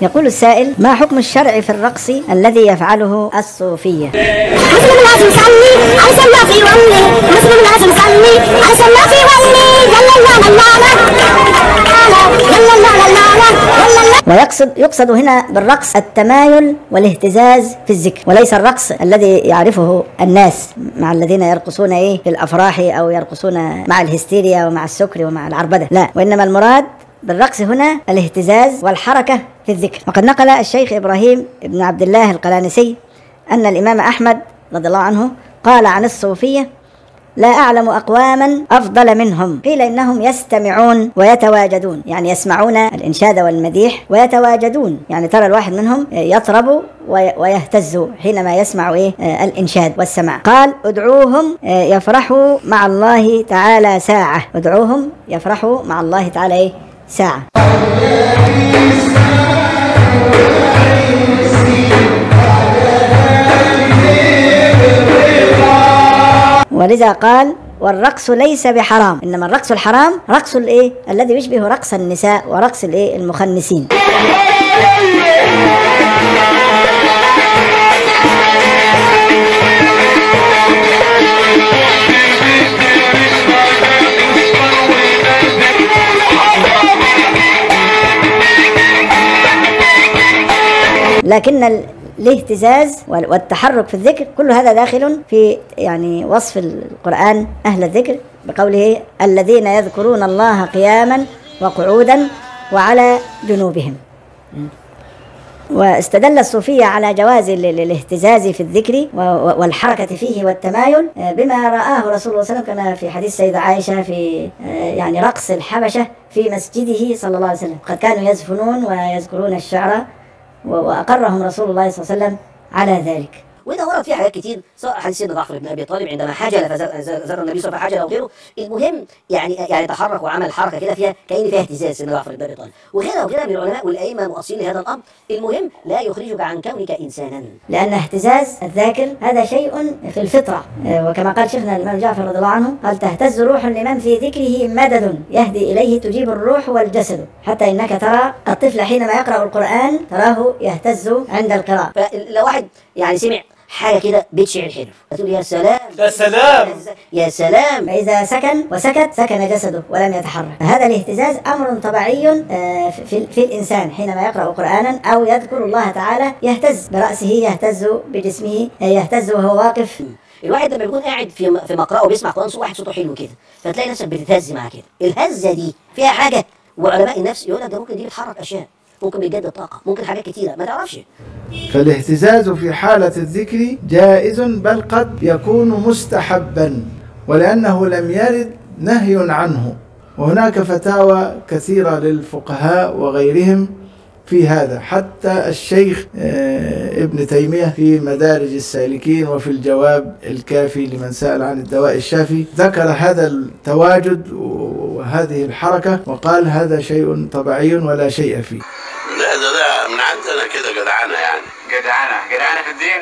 يقول السائل: ما حكم الشرع في الرقص الذي يفعله الصوفية؟ ويقصد هنا بالرقص التمايل والاهتزاز في الذكر، وليس الرقص الذي يعرفه الناس مع الذين يرقصون في الأفراح أو يرقصون مع الهستيريا ومع السكر ومع العربدة، لا، وإنما المراد بالرقص هنا الاهتزاز والحركة في الذكر. وقد نقل الشيخ إبراهيم بن عبد الله القلانسي أن الإمام أحمد رضي الله عنه قال عن الصوفية: لا أعلم أقواما أفضل منهم. قيل إنهم يستمعون ويتواجدون، يعني يسمعون الإنشاد والمديح ويتواجدون، يعني ترى الواحد منهم يطرب ويهتز حينما يسمع الإنشاد والسماع. قال: ادعوهم يفرحوا مع الله تعالى ساعة. ادعوهم يفرحوا مع الله تعالى ساعة. ولذا قال: والرقص ليس بحرام، انما الرقص الحرام رقص الذي يشبه رقص النساء ورقص المخنثين. لكن الاهتزاز والتحرك في الذكر كل هذا داخل في يعني وصف القرآن أهل الذكر بقوله: الذين يذكرون الله قياما وقعودا وعلى جنوبهم. واستدل الصوفية على جواز الاهتزاز في الذكر والحركة فيه والتمايل بما رآه رسول الله صلى الله عليه وسلم، كما في حديث السيدة عائشة في يعني رقص الحبشة في مسجده صلى الله عليه وسلم، قد كانوا يزفنون ويذكرون الشعر، وأقرهم رسول الله صلى الله عليه وسلم على ذلك. وده ورد فيه حاجات كتير، سواء حديث سيدنا جعفر بن ابي طالب عندما حجل فزار النبي صلى الله عليه وسلم فحجل وغيره. المهم يعني تحرك وعمل حركة كده فيها كأن فيها اهتزاز سيدنا جعفر بن ابي طالب وغيره وغيره من العلماء والائمة مؤصلين لهذا الامر. المهم لا يخرجك عن كونك انسانا، لان اهتزاز الذاكر هذا شيء في الفطرة، وكما قال شيخنا الامام جعفر رضي الله عنه قال: تهتز روح لمن في ذكره مدد يهدي اليه تجيب الروح والجسد، حتى انك ترى الطفل حينما يقرأ القرآن تراه يهتز عند القراءة. فلو واحد يعني سمع حاجة كده بيت شعر حلو هتقول يا سلام يا سلام يا سلام، فإذا سكن وسكت سكن جسده ولم يتحرك. هذا الاهتزاز أمر طبيعي في الإنسان حينما يقرأ قرآنا أو يذكر الله تعالى، يهتز برأسه، يهتز بجسمه، يهتز وهو واقف. الواحد لما يكون قاعد في مقرأة وبيسمع قرآن صوت واحد صوته حلو كده، فتلاقي نفسك بتتهز معاه كده. الهزة دي فيها حاجة، وعلماء النفس يقول لك ده ممكن دي بتحرك أشياء، ممكن بيجدد طاقة، ممكن حاجات كتيرة ما تعرفش. فالاهتزاز في حالة الذكر جائز، بل قد يكون مستحبا، ولأنه لم يرد نهي عنه. وهناك فتاوى كثيرة للفقهاء وغيرهم في هذا، حتى الشيخ ابن تيمية في مدارج السالكين وفي الجواب الكافي لمن سأل عن الدواء الشافي ذكر هذا التواجد وهذه الحركة، وقال هذا شيء طبيعي ولا شيء فيه. لا ده من عندنا كده جدعانة، يعني جدعانة جدعانة في الدين.